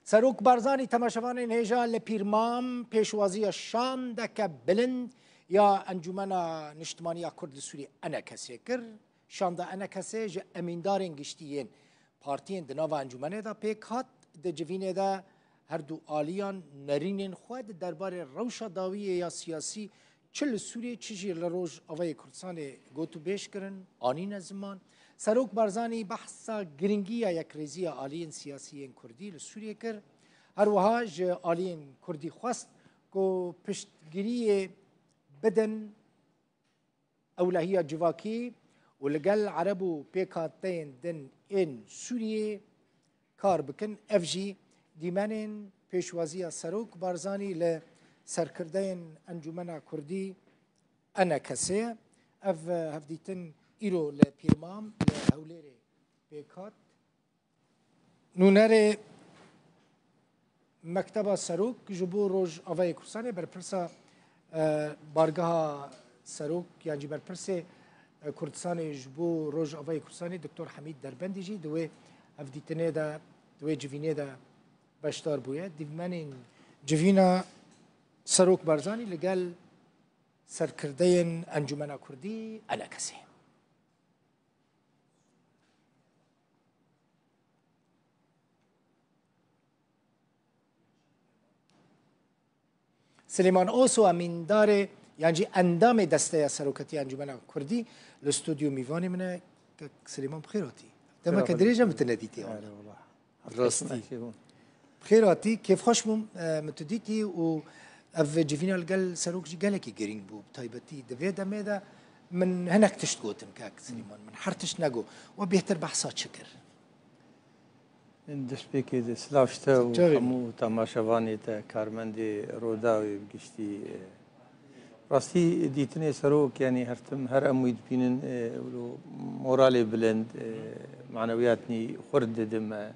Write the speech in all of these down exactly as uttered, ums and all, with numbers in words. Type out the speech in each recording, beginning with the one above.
Serok Barzanî temaşevanên hêja li Pîrmam pêşwaziya şandeke bilind ya Encûmena Niştimaniya Kurd li Sûriyê, ENKS'ê, kir. Şanda ENKS'ê ji emîndarên giştî yên partiyên di nava encûmenê de pêk hat. Di civînê de her du aliyan nerînên xwe di derbarê rewşa dawiyê ya siyasî çi li Sûriyê, çi jî li Rojavayê Kurdistanê gotûbêj kirin, anîne ziman. Serok Barzanî behsa girîngiya yekrêziya aliyên siyasî yên Kurdî li Sûriyê kir. Her wiha ji aliyên Kurdî xwest ku piştgiriyê bidin ewlehiya civakî û li gel Ereb û pêkhateyên din ên Sûriyê kar bikin. Ev jî dîmenên pêşwaziya Serok Barzanî li serkirdeyên Encûmena Kurdî, ENKS'ê ye. Ev hevdîtin îro li Pîrmam li Hewlêrê pêk hat. Nûnerê Mekteba Serok ji bo Rojavayê Kurdistanê, berpirsa, e, Bargeha Serok, yan jî berpirsê, e, Kurdistanê ji bo Rojavayê Kurdistanê, Doktor Hemîd Derbendî jî di wê hevdîtinê de, di wê civînê de beşdar bûye. Dîmenên civîna Serok Barzanî li gel serkirdeyên Encûmena Kurdî, ENKS'ê. Silêman Oso, emîndarê yan jî endamê Desteya Seroketiya Encûmena Kurdî, li stûdyo mîvanê min e. Kek Silêman, bi xêr hatî. Demeke dirêj e min tu nedîtiye. Erê wala. Rastî. Bi xêr hatî, kêfxweş bûm, e, min tu dîtî û ev civîna li gel Serok jî gelekî girîng bû. Bi taybetî di vê demê de min hinek tişt gotin, kek Silêman. Min her tişt negot. We bêhtir behsa çi kir? Destpêkê de silav ji te û hemû temaşevanê te, karmendê Rûdawê bi giştî, e, rastî dîtinê Serok, yanî her tim, her em wî dibînin, e, wilo moralê bilind, e, manewiyatnî xurt dide me.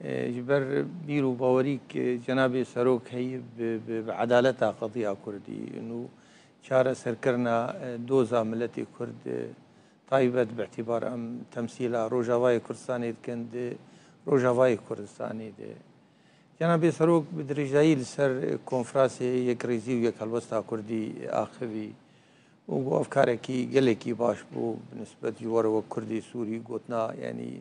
E, ji ber bîr û bawerî ke cenabê Serok heyî bi, bi, bi edaleta qediya Kurdî û çareserkirina, e, doza miletê Kurd, e, taybet bi îtîbar em temsîla Rojavayê Kurdistanê dikin di Rojavayê Kurdistanê de. Cenabê Serok bi dirêjayî li ser konferansê Yekrêzî û Yekhelwesta Kurdî axivî û got, ev karekî gelekî baş bû bi nisbet ji we re wek Kurdê Sûrî, gotina, yanî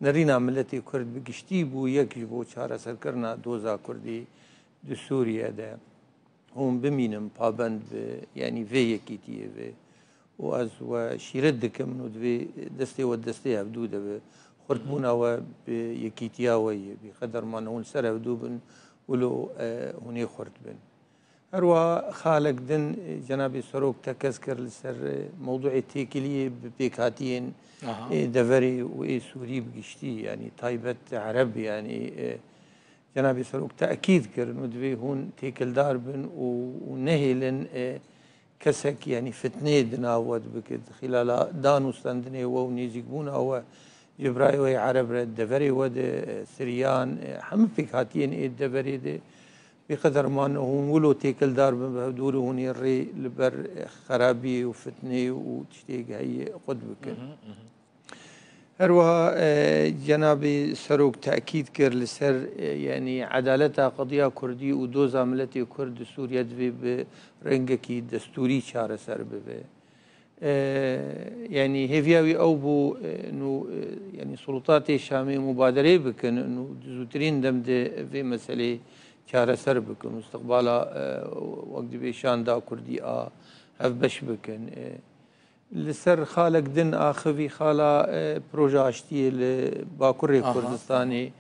nerîna miletê Kurd bi giştî bû yek ji bo çareserkirina doza Kurdî di Sûriye de. Hûn bimînin pabend bi, yanî vê yekîtiyê ve. Û ez we şîret dikim û divê destê we destê hevdû de be. Xurtbûna we bi yekîtiya we ye. Bîqeder mane hûn li ser hevdû bin, wilo, e, hûn ê xurt bin. Her wiha xalek din, e, cenabê Serok tekez kir li ser, e, mewdûê têkiliyê bi pêkhatiyên, e, deverê û ê Sûrî bi giştî, yanî taybet Ereb, yanî, e, Cenabê Serok tekîd kirin û divê hûn têkildar bin û, û nehêlin, e, kesek, yanî fitneyê di nav we de bike. Di xîlala dan û stendinê we û nêzîkbûna we ji birayê we yê Ereb re, deverê we de, e, Siriyan, e, hemû pêkhatiyên ê deverê de bêqeder mane hûn wilo têkildar bin, bi hevdûrî hûn ê rê li ber, e, xerabiyê û fitneyê û tiştê heyî qut bikin. Her wiha, e, cenabê Serok tekîd kir li ser, e, yanî edaleta qediya Kurdî û doza miletê Kurd di Sûriye divê bi rengekî destûrî çareser bibe. E, yanî hêviya wî ew bû, e, nû, e, yanî sulûtatê Şamê mubadereyê bikin, nû di zûtirîn dem de vê meselê çareser bikin û istiqbala, e, wek dibê şanda Kurdî a hevbeş bikin. E, Li ser xalek din axivî xala, e, proje aştiyê li Bakurê Kurdistanê.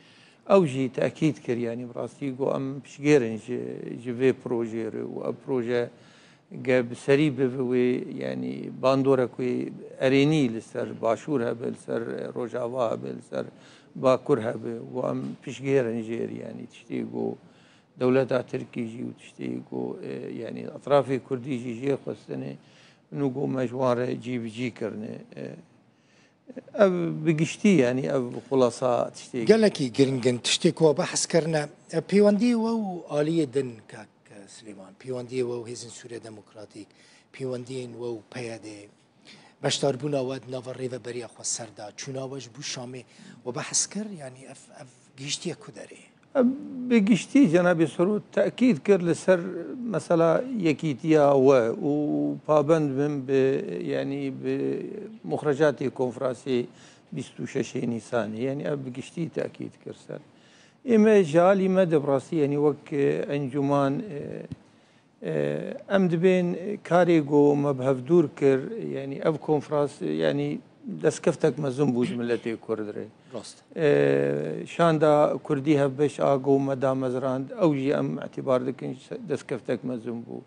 Ew jî tekîd kir, yanî bi rastî got, em piştgêr in ji, ji vê projeyê re û ev proje ge bi serî bibe wê, yanî bandorek wê erênî li ser Başûr hebe, li ser Rojava hebe, li ser Bakur hebe û em piştgêr in jêr, yanî tiştê got. Dewleta Tirkî jî û tiştê ku, e, yanî etrafê Kurdî jî jê xwestine, nû ku me ji wan re cî bi cî kirine. E, ev bi giştî, yanî ev xulasa tiştê. Gelekî giring in tiştê ku we behs kirine. E, pêwendiyê we û aliyê din, kak, e, Silêman, pêwendiyê we û Hêzên Sûriya Demokratîk, pêwendiyên we û P Y D, beşdarbûna we di nava rêveberiya xweser de, çûna we ji bo Şamê, we behs kir, yanî ev, ev gihiştiye ku derê? Bi giştî Cenabê Serok tekîd kir li ser mesela yekîtiya we û pabend bin bi, yanî bi muxrecatê konferansê bîst û şeşê Nîsanê. Yanî ev bi giştî tekîd kir ser. Ê me ji alî me de bi rastî, yanî wek, e, encûman, e, e, em dibên karê ku me bi hevdûr kir, yanî ev konferans, yanî destkeftek mezin bû ji miletê Kurd re. Rast. E, şanda Kurdî hevbeş a ku me damezrand, ew jî em îtîbar dikin destkeftek mezin bû.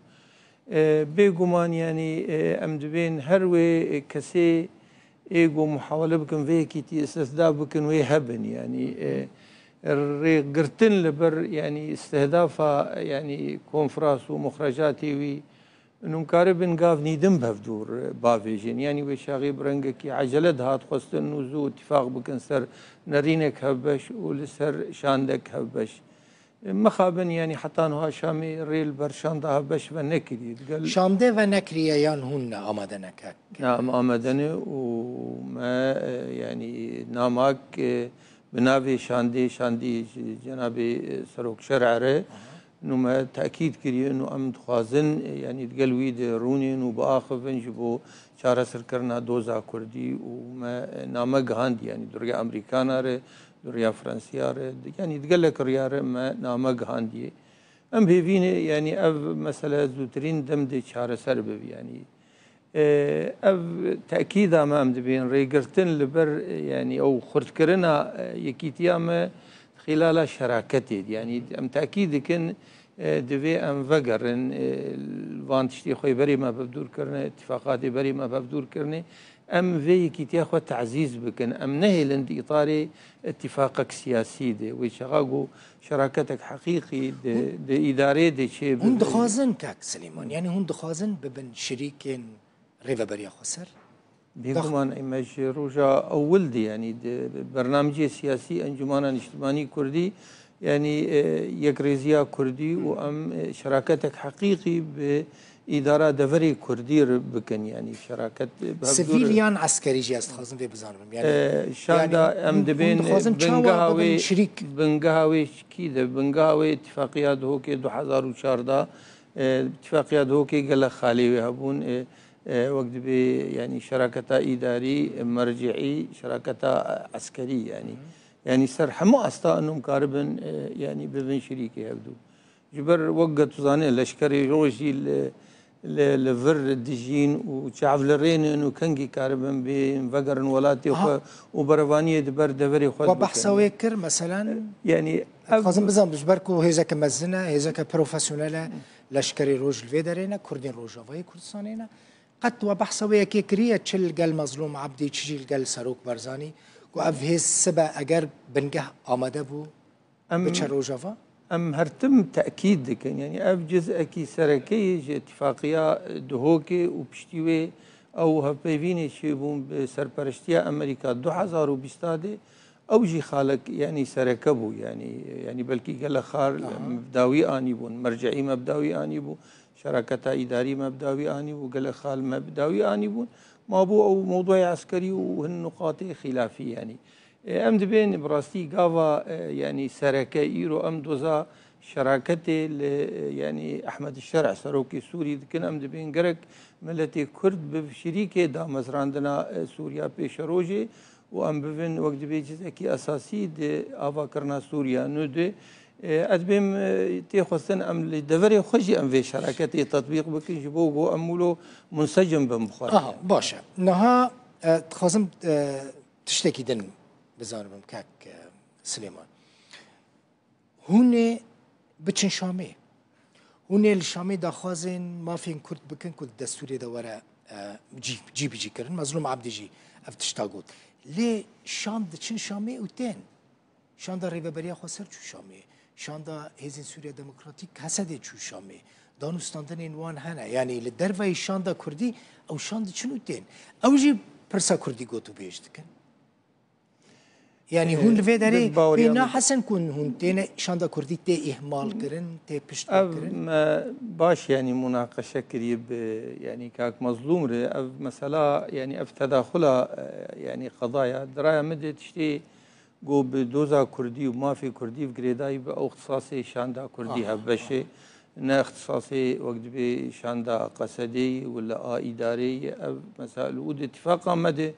E, bêguman, yanî, e, em dibên her wê kesê ê ku muhawele bikin vê yekîtî istihda bikin wê hebin. Yanî, e, rêgirtin li ber, yanî, istihdafa, yanî, konferans û muxrecatê wî, nû em karibin gav nîdin bi hevdûr bavêjin. Yanî, wê çaxê bi rengekî ecele dihat xwestin û zû îtîfaq bikin ser nerînek hevbeş û li ser şandek hevbeş. Mixabin, yanî heta niha Şamê rê li ber şanda hevbeş venekiriye. Digel Şam de venekiriye yan hûn ne amade ne kek? Na, em amade ne û me, e, yanî namak, e, bi navê şandê, şandî ji cenabê, e, Serok Şer'e re, nû me tekîd kiriye, nû em dixwazin, e, yanî digel wî de rûnên û biaxivin ji bo çareserkirina doza Kurdî û me, e, name gihandiye, yanî duriya Amerîkana re, duriya Fransiya re, di-, yanî di gelek riya re me name gihandiye. Em hêvî ne, yanî ev mesele zûtirîn dem de çareser bibe, yanî. E, ev tekîda me em dibên rêgirtin li ber, e, yanî ew xurtkirina, e, yekîtiya me xîlala şeraketê de. Yanî em tekîd dikin, e, divê em vegerin, e, van tiştê xwe berê me bevdûr kirine, îtîfaqatê berê me bevdûr kirine. Em vê yekîtiya xwe tezîz bikin. Em nehêlin di îtarê îtîfaqek siyasî de. Wê çaxa ku şeraketek heqîqî di, di îdareyê de çêbibe. Hûn dixwazin, kak Silêman, yanî hûn dixwazin bibin şirîkên Rêveberiya Xweser? Bêguman, ê me ji roja ewil de, yanî di bernamecê siyasî Encûmana Niştimanî Kurdî, yanî, e, yekrêziya Kurdî û em, e, şeraketek heqîqî bi îdara deverê Kurdî re bikin, yanî şeraket, e, bi hevdû Sivîl re yan eskerî jî ez dixwazim vê bizanim. Yanî, E, şanda yanî em hûn, dibên, hûn dixwazin çawa bingeha bibin wê, şirîk? Bingeha wê kî de, bingeha wê îtîfaqiya Duhokê du hezar û çardeh, e, îtîfaqiya Duhokê gelek xalê wê hebûn, e, e, wek dibê, yanî şeraketa îdarî, e, merciî, şeraketa, e, eskerî, yanî. Yanî ser hemû asta nû em karibin, e, yanî bibin şirîkê hevdû. Ji ber wek ku tu zanî, leşkerê roj jî li, li, li vir dijîn û çav li rê ne û kengî karibin bêjin vegerin welatê xwe û berevaniyê di ber deverê xwe bikin. We behsa wê kir, meselen? Yanî ez dixwazim bizanim, ji ber ku hêzeke mezin e, hêzeke profesyonel e, leşkerê roj li vê derê ne, Kurdên Rojavayê Kurdistanê ne. Qet we behsa wê yekê kiriye, çi li gel Mezlûm Ebdî, çi jî li gel Serok Barzanî, ku ev hêz sibe eger bingeh amade bû, Em, biçe Rojava? Em her tim tekîd dikin. Yanî ev cizekî sereke ye ji îtîfaqiya Duhokê û piştî wê ew hevpeyvînê çêbûn bi serpereştiya Amerîka du hezar û bîst de. Ew jî xalek, yanî sereke bû. Yanî, yanî belkî gelek xal me bi dawî anîbûn, merceî me bi dawî anîbû, şeraketa îdarî me bi dawî anîbû, gelek xal me bi dawî anîbûn. Mabû ew mewdûyê eskerî û hin nuqatê xîlafî, yanî. E, em dibên bi rastî gava, e, yanî sereke îro em doza şeraketê li, e, yanî Ehmed Şer'e, serokê Sûrî dikin, em dibên gerek miletê Kurd bi şirîkê damezrandina, e, Sûriya pêşerojê û em bibin wek dibê cizekî esasî di avakirina Sûriya nû de. E, ez dibêm, e, tê xwestin em li deverê xwe jî em vê şeraketê tetbîq bikin ji bo ku em wilo munsecim bin bi xwe re. Aha, baş e. Niha, e, dixwazim, e, tiştekî din bizanibim, kak, e, Silêman. Hûn ê biçin Şamê. Hûn ê li Şamê daxwazên mafên Kurd bikin ku di destûrê de were, e, cî, cîbicî kirin. Mezlûm Ebdî jî ev tişta got. Lê şan diçin Şamê û tên. Şanda Rêveberiya Xweser çû Şamê. Şanda Hêzên Sûriya Demokratîk, Hesedê çû Şamê. Danûstandinên wan hene. Yanî li derveyî şanda Kurdî ew şan diçin û tên. Ew jî pirsa Kurdî gotûbêj dikin. Yanî hûn li vê derê pê nahesin ku hûn têne şanda Kurdî tê îhmal kirin, tê pişt kirin? Ev me baş, yanî munaqeşe kiriye bi, yanî kak Mezlûm re. Ev mesela, yanî ev tedaxula, e, yanî qedaya. Di raya min de tiştê Go bi doza kurdî û mafê kurdî bi girêdayî bi ew ixtisasê şanda kurdî hevbeş e. Ne ixtisasê wek dibê şanda qesedê yî wila a îdareyê yî. Ev mesela û di îtîfaqa me de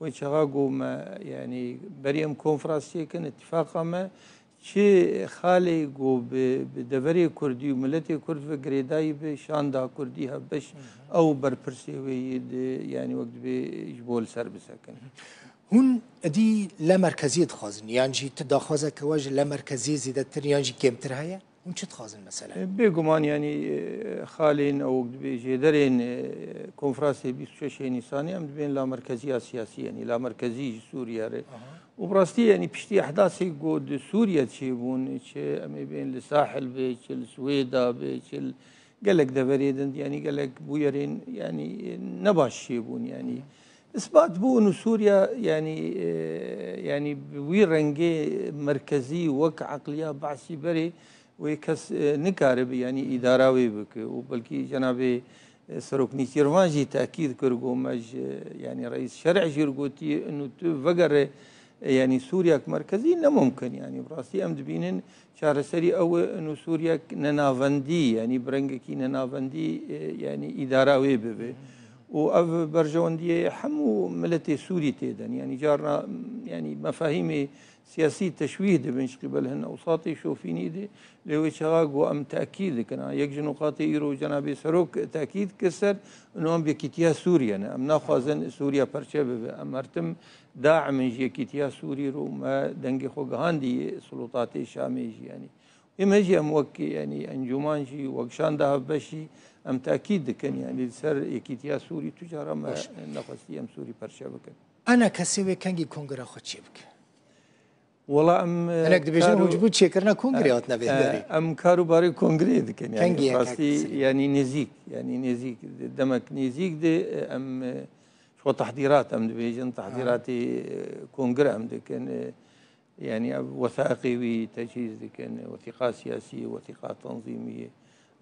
wê çaxa go me, yanî berî em konferans çêkin, îtîfaqa me çi xalê go bi, bi deverê kurdî û miletê kurd ve girêdayî bi şanda kurdî hevbeş, ew berpirsê wê yî di, yanî wek dibê ji bo li ser bisekin. Hûn edî le merkeziyê dixwazin, yan jî tu daxwazeke we ji le merkeziyê zêdetir yan jî kêmtir heye? Hûn çi dixwazin mesela? E, bêguman, yanî, e, xalên ew dibê jêderên, e, konferansê bîst û şeşê Nîsanê em dibên lamerkeziya siyasî, yanî lamerkezî ji Sûriye re. Û bi rastî, yanî piştî ehdasê ku di Sûriye çêbûn, çi em ê bên li Sahil be, çi li Swêda be, çi li gelek deverê din, yanî gelek bûyerên, yanî, e, ne baş çêbûn, yanî. Isbat bû û Sûriye, yanî, e, yanî bi wî rengê merkezî wek eqliya Be'sî berê wê kes, e, nikaribe, yanî îdara wê bike û belkî cenabê, e, Serok Nîçîrvan jî tekîd kir, got me ji, yanî Reîs Şerî jî gotiye, inu tu vegere, e, yanî Sûriyek merkezî ne mumkin, yanî bi rastî em dibînin çareserî ew e, inu Sûriyek nenavendî, yanî bi rengekî nenavendî, e, yanî îdara wê bibe. Û ev berjewendiyê hemû miletê Sûrî tê de, yanî carna, yanî mefahîmê siyasî teşwîh dibin ji qîbel hin ewsatê şofînî de, lê wê çaxa ku em tekîd dikin, ha, yek ji nûqatê îro cenabê Serok tekîd kir ser, û em yekîtiya Sûriye ne. Em naxwazin Sûriye perçe bibe. Em her tim daimin ji yekîtiya Sûrî ro me dengê xwe gihandî sulûtatê Şamê jî, yanî. Ê me jî em wek, yanî, encûman jî, wek şanda hevbeş jî em tekîd dikin, yanî li ser yekîtiya Sûrî tu cara me nexwestî em Sûrî perçe bikin. Ena kesê wê kengî kongira xwe çê bike? Wela em, e, Hinek dibêjin kar û hûn ji bo çêkirina kongrê e, hatine vê e, derê. Em kar û barê kongreyê dikin. Yanî Kengî ye rastî, kengî? Yanî nêzîk, yanî nêzîk, demek nêzîk de, e, em, e, ji xwe tehdîrat em dibêjin, tehdîratê, e, kongre em dikin. E, yanî ev wesaiqê wî techîz dikin, wesîqa siyasî, wesîqa tenzîmî.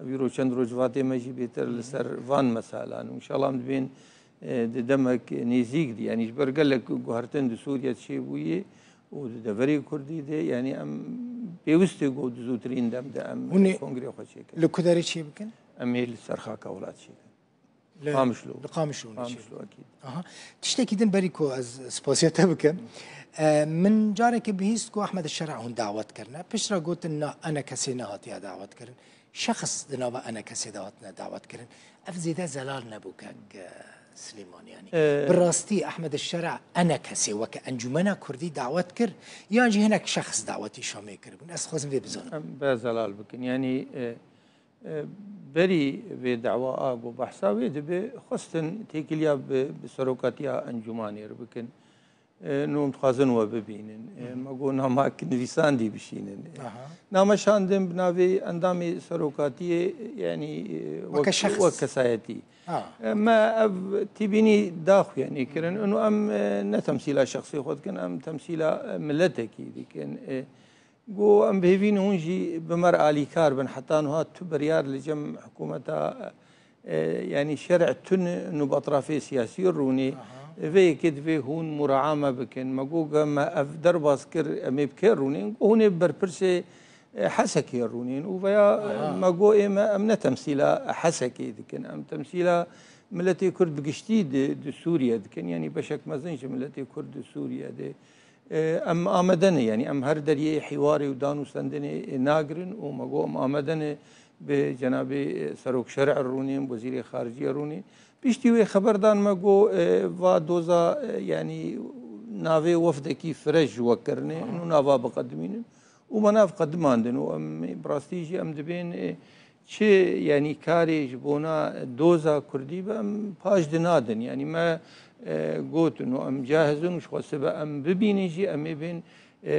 Ev îro çend roj vatê me jî bêtir li ser van meselan. Û înşallah em dibên, e, di demek nêzîk de, yanî ji ber gelek guhertin di Sûriye çêbûyê û di deverê Kurdî de, yanî em pêwist e ku di zûtirîn dem de em Hûn ê kongrê xwe çêkin. Li ku derê çê bikin? Em ê li ser xaka welat çêkin. Li Qamişlo. Li Qamişlo hûn ê çê bikin. Qamişlo, ekîd. Aha. Tiştekî din berî ku ez spasiya te bikim. E, min carekê bihîst ku Ehmed Şer'a hûn dawet kirine. Piştre gotin na, ena kesê nehatiye dawet kirin. Şexs di nava ena kesê de hatine dawet kirin. Ev zêde zelal nebû kek, e, Silêman, yanî. E, Bi rastî Ehmed Şer'a ena kesê weke Encûmena Kurdî dawet kir, yan jî hinek şexs dawetî Şamê kiribûn? Ez dixwazim vê bizanim. Em be zelal bikin. Yanî, e, e, berî vê dawa a ku behsa wê dibe, xwestin têkiliya bi, bi serokatiya encûmanê re bikin. E, nû em dixwazin we bibînin. E, me got namek nivîsandî bişînin. E, Aha. Name şandin bi navê endamê serokatiyê, yanî, e, Weke wek, şexs. Wek kesayetî. Ha. E, me ev tîbînî daxuyanî kirin. Û em, e, ne temsîla şexsê xwe dikin, em temsîla, e, miletekî dikin. E, Got, em bi hêvî ne hûn jî bi me re alîkar bin. Heta niha tu biryar li cem hikûmeta, e, yanî şer'ê tu ne, nû bi etrafê siyasî rûnê. Aha. Vê yekê divê hûn mûraa me bikin. Me got, ge me ev derbas kir, em ê bi kê rûnên? Got, hûn ê bi berpirsê, e, Hesekê rûnên. Û veya, e, Aha. Me got, ê me, em ne temsîla Hesekê dikin. Em temsîla miletê Kurd bi giştî di, di Sûriye dikin. Yanî beşek mezin ji miletê Kurd di Sûriye de. E, em amade ne, yanî em her deriyê hîwarê û danûstendinê, e, nagirin û me got em amade ne bi cenabê, e, Serok Şer'e rûnên, Wezîrê Xariciyê rûnên. Piştî wê xeber dan me got, e, va doza, e, yanî navê wefdekî fireh ji we kirine, Aha. nû nava biqedimînin. Û me nav qedimandin û em bi rastî jî em dibên, e, çi, yanî karê ji bona doza kurdî be, em paş dinadin. Yanî me, e, gotin û em cahiz in û ji xwe sibe em bibînin jî, em ê bên, e,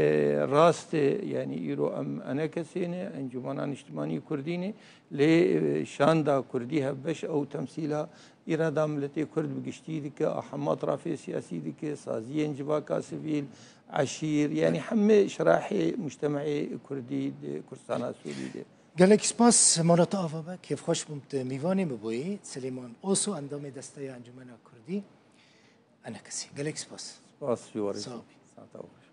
rast e, yanî îro em enekesê ne, Encûmena Niştimanî Kurdî ne, lê, e, şanda kurdî hevbeş ew temsîla îrada miletê Kurd bi giştî dike, a hema etrafê siyasî dike, saziyên civaka sivîl, eşîr, yanî hemê şirahê mujtemeyê Kurdî di Kurdistana Sûrî de. Gelek spas, mala te ava be, kêfxweş bûm tu mîvanê min bûyî. Silêman Oso, endamê Desteya Encûmena Kurdî, enekesî. Gelek spas. Spas ji we re. Sağ ol. Saeta we xweş.